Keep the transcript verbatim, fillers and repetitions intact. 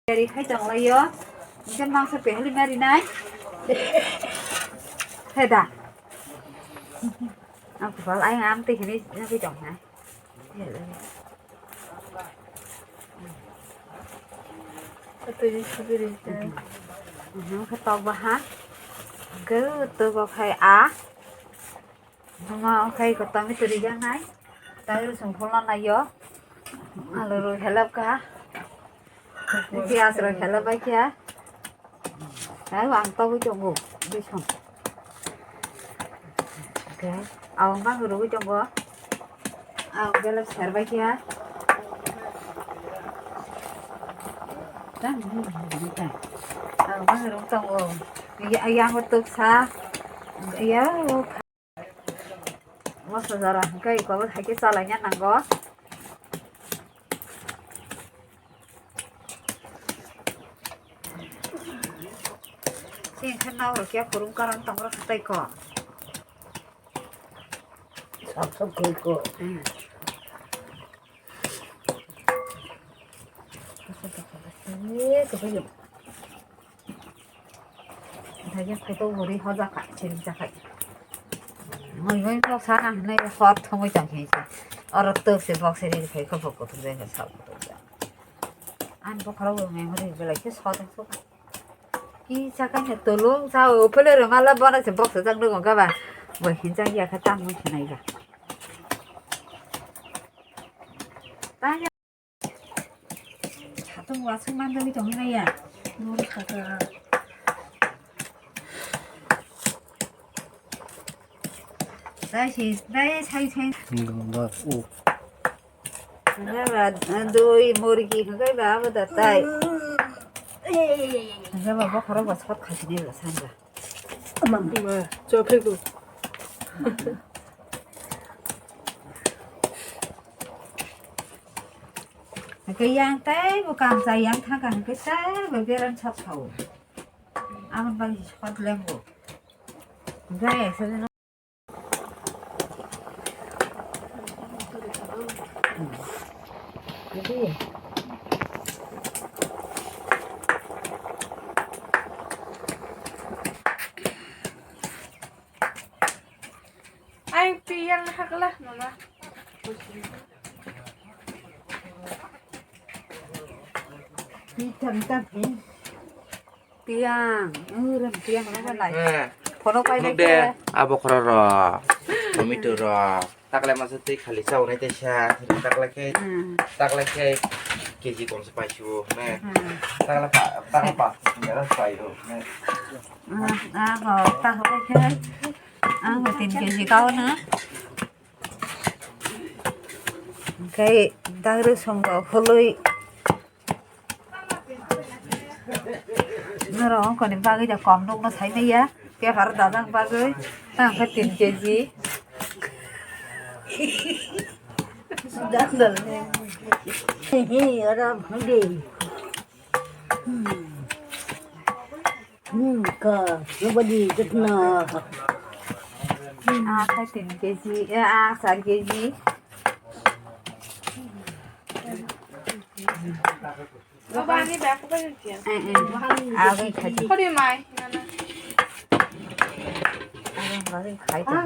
Tiyari khai tong lai yo. Hingke mangsa pehli mari nai. Heda. Ang kopal ayang ang tei hinui nugui tong nai. Atui ni sibiri. Mhm, khe tok baha. Ge tok khai a. Numa okhai ko tami turi janai. Tami rusung phola nai yo. Alu ru helap ka. Pias ru helap bai kya. Tami ang to tongo. Bisong. Oke. Aw bang ru tongo. Aw belap ser bai kya. Tang. Aw bang ru tongo. Ya yang tuk sa. Ya. Moso jora hwnkhe iko bo hai khe chalaina nango. Chini khe nok rok ya kwrwng kwrwng tong rok tei ko. Sak sak khe ko. Hmm. Ni to khe. Thagi photo guri hoja kha, chiri ja kha. Moi moi box sana hinai hot thongoi tong khe se. Oro tok se box ri khai kho photo jai kha sa photo ja. An bokhoro bo memory belai khe sot so. Ki sa kha ne tolong sa o pele ro mala bona se box jang dong ga ba. Bo hin jang ya kha tam mo khinai ga. Tanya. Satung wasung mandagwi tongwi maya. Noro saka. Dai si, dai sai sai. Bas, o. Doi murgi hwnkhe ba abo da tai. Hwnkhe ba bokhorok ba sot khaisini ba sanja. Ama. Ma, chophiku. Hwnkhe yang tei bo kamsa yang thangkha hwnkhe tei bo beran sot sao. Aboni bagwi sot lembo. Hwnkhe Ai, twi yang hakla, mama. Twi tam tam, eh. Tiang, eh, ram tiang, ram lai. Eh. Phone pai lai de, ke. Abo khoro ro, tomato ro. Taklai masa twi khali chaunai tei sa, taklai khe, hmm, taklai khe K G kom se paisio, ne? Hmm. Taklai pa, taklai pa, ya paio, ne? Ah, ah, ko, taklai khe, ah, ko tin K G kau na. Khe dagre song ko khului. Norok wngkha ni bagwi da kom nukno sai maya, paper dajak bagwi, tang khe tin K G. Ora bhandi. Hmm, ka, nobody get na. Ah, khe tin K G, eh, ah, sar K G. Baba, ani bag ko ba yun kiya. Eh, eh. Agwi khaidi. Hori mai, nana. Agwi khaidi.